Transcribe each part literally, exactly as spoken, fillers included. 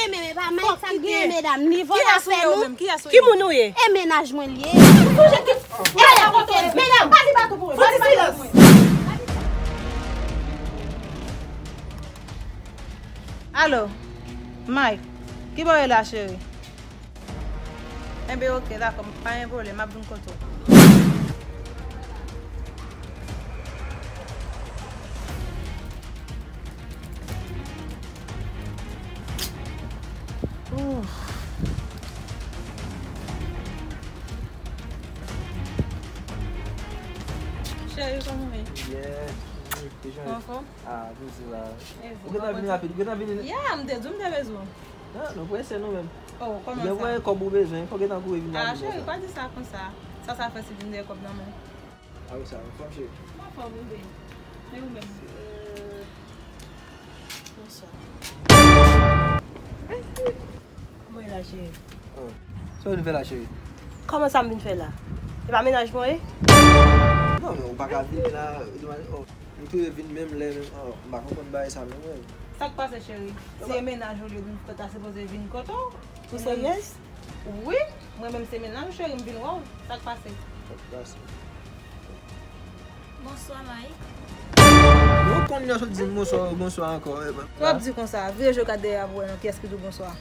Men, men, pa Mike sa k genyen, medam. Li vòlè afè nou. Ki moun ou ye? E mennaj mwen li ye. Ou sonje ki... Medam, pa di bato pou mwen. Fouti silans. Alo, Mike, ki bò w ye la, cheri? Enben, oke, dakò, pa gen pwoblèm, m ap vin kote w. Ouf. Cheri, kòman w ye? Byen, byen, byen. Anfòm? Ah, toujou la. Ou gentan vini rapid, ou gentan vini. Ya, m te di w m te bezwen w. Ah, nou prese nou menm. Oh, kòman sa? Gen kòb ou bezwen, fò gentan kouri vin la. Ah, cheri, pa di sa konsa. Sa sa fè si vin dèyè kòb nan men w? Ah wi, sa anfòm, cheri. M anfòm, wi, baby. E ou menm? Bonswa. Kòman w ye la, cheri? Oh. Sa w vin fè la, cheri? Kòman sa m vin fè la? E pa mennaj mwen ye? Non, men ou pa ka vini la, oh. Nou tou de vin menm lè, menm, oh, m pa konprann bagay sa menm, wi. Sa k pase, cheri? Si e mennaj ou li vin, ou ta sipoze vin kote w. Ou seryez? Wi, mwen menm se mennaj ou, cheri, m vin wè w. Sa k pase? Sa k pase? Bonswa, Mike. Ou konn lè w sot di m bonswa, bonswa ankò, e pa. Sa w ap di konsa? Vire je w gad dèyè a pou w wè non kiyès ki di w bonswa.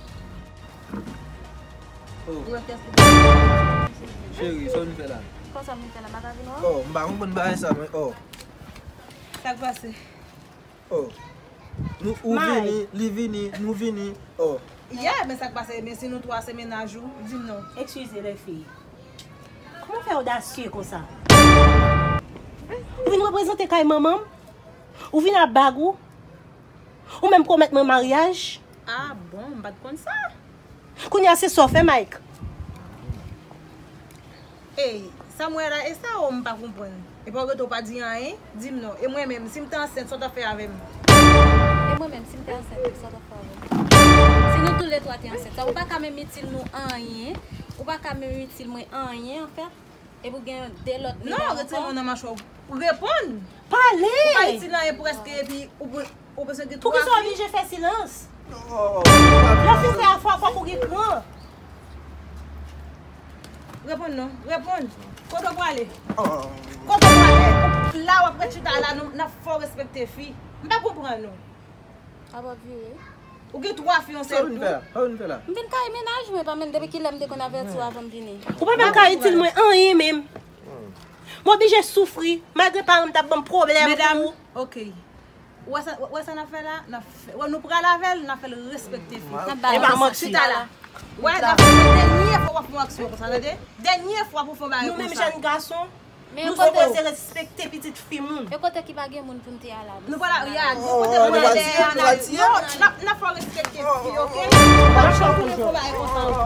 Oh. Ou wè kiyès ki di w bonswa? Cheri, sa w vin fè la? Konsa m vin fè la, m pa ka vin wè w? Oh, m pa konprann bagay sa, men, oh. Sa k pase? Oh. Nou, ou vini, li vini, nou vini. Oh. Yeah, men sa k pase, men si nou twa se mennaj ou, di m non. Excusez les filles. Kòman w fè odasye konsa? Ou vin reprezante kay manman m? Ou vin ak bag ou? Ou menm pwomèt mwen maryaj? Ah bon, m pa t konn sa. Kounye a se sa w fè, Mike? Ey, sa m wè la, e sa w m pa konprann. Epi w rete w pa di anyen, di m non. E mwen menm, si m te ansent, sa w t ap fè avè m? E mwen menm, si m te ansent, sa w t ap fè avè m? Si nou toulètwa te ansent, sa, ou pa ka menm itil nou anyen, ou pa ka menm itil mwen anyen, anfèt. Epi w gen de lòt medam ankò. Non, retire men w nan machwa w. Reponn! Pale! Ou pa itil anyen prèske, epi ou, ou bezwen gen twa fi. Poukisa w oblije fè silans? Lè w fin fè afè w, fòk ou gen kran. Reponn non, reponn. Kote w prale? Kote w prale? La w ap ret chita la, nou, n ap fè w respekte fi. M pa konprann ou. Ap ap vire. Ou gen twa fi yon sèl kou. Sa w vin fè la? Sa w vin fè la? M vin kay mennaj mwen, pa menm depi kilè m te konn avèti w avan m vini. Ou pa menm ka itil mwen anyen menm. M oblije soufri, malgre paran m t ap ban m pwoblèm pou ou. Medam, oke. Ou wè sa, ou wè sa n ap fè la? N ap fè, wè nou pral avè l, n ap fè l respekte fi. N ap ba l respekte. Chita la. Wè, n ap fè dènye fwa w ap fè yon aksyon konsa, tande? Dènye fwa pou w fè yon bagay konsa. Nou menm jèn gason, nou sipoze respekte pitit fi moun. E kote ki pa gen moun pou n te al la? Nou pral, ya, gen kote pou n al dèyè analiz. Non, n ap, n ap fè w respekte fi, oke? Pa janm vin fè yon bagay konsa ankò.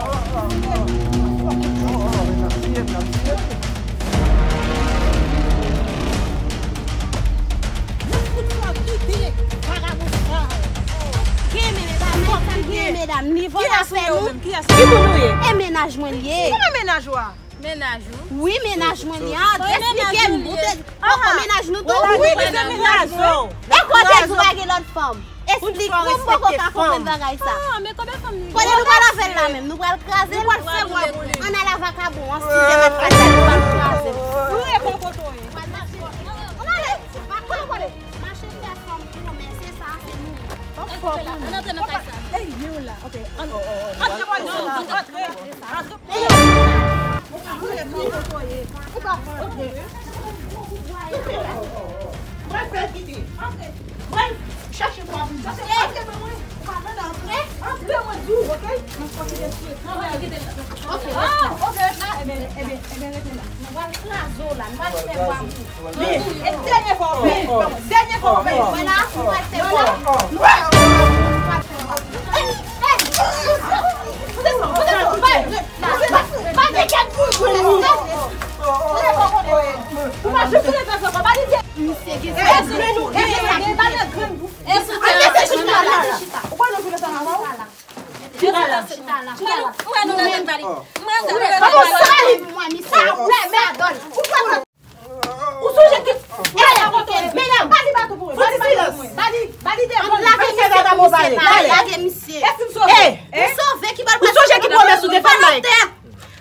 Gen men, medam, men sa gen, medam, li vòlè afè nou. Ki moun ou ye? E mennaj mwen li ye. Kòman mennaj ou a? Mennaj ou? Wi, mennaj mwen li ye. Esplike m. Ou te, poko mennaj nou tou? Wi, men se mennaj ou. E kote di w pa gen lòt fanm? Esplike m, m poko ka konprann bagay sa. Kote nou pral avè l la menm? Nou pral kraze l? Nou pral fè bwa boule. Ann al a vakabon an, si se mèt kraze l, nou pral kraze l. Wi, e kote w ye? Ann ale. Mache fè fanm pwomès, se sa, se nou. Ann antre nan kay sa. Ey, men w la. Ok, ann, ann, ann, antre, antre. Mwen fè kite. Antre. Mwen chache pwa pou mwen. Antre, mwen. Ou pa tande, antre. Antre, mwen di w, ok? Mwen kontinye sou ekran. Ok, ok. Ah, ok. Ebyen, ebyen, ebyen, rete la. Nou pral kraze w la. Nou pral fè bwa pou ou. Men, e dènye fwa w fè. Dènye fwa w fè. Vwala, nou pral fè bwa. Nou pral fè bwa. Ey, ey. Kote sa? Kote sa? Bay. Pa gen kèk boul boul la. Ou pa jwenn kote sa ankò. Pa di. Misye gen sa. Grenn ou, grenn sa. Grenn ou. Ou pa nan grenn sa ankò. Chita la. Chita la. Chita la. Ou wè nou nan tèt Mali. Mwen nan tèt Mali. Mwen sa. Ou sonje ki... Medam, ba li baton pou mwen. Fouti silans. Ba li, ba li devan. Lage misye, lage misye. Lage misye. Eske m sove? Ou sove ki bal. Ou sonje ki pwomès ou te fè m, Mike?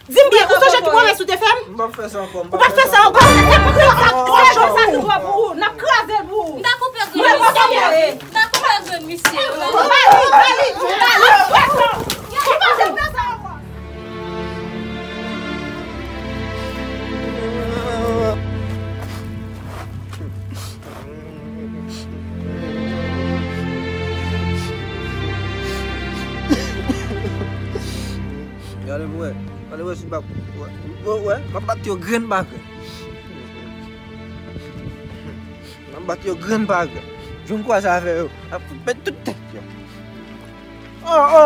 Di m byen, ou sonje ki pwomès ou te fè m? M p ap fè sa ankò. Ou p ap fè sa ankò? Se pou sa, se pou sa, se pou ou. N ap kraze l pou ou. M ta koupe grenn misye. M ta koupe grenn misye. Ba li, ba li, ba li. Ou pa janm fè sa ankò. Gade pou wè. Gade pou wè si m p ap wè. Wè, wè, m ap bat yo grenn pa grenn. M ap bat yo grenn pa grenn. Jou m kwaze avè yo, m ap fout pèdi tout tèt yo. Oh, oh.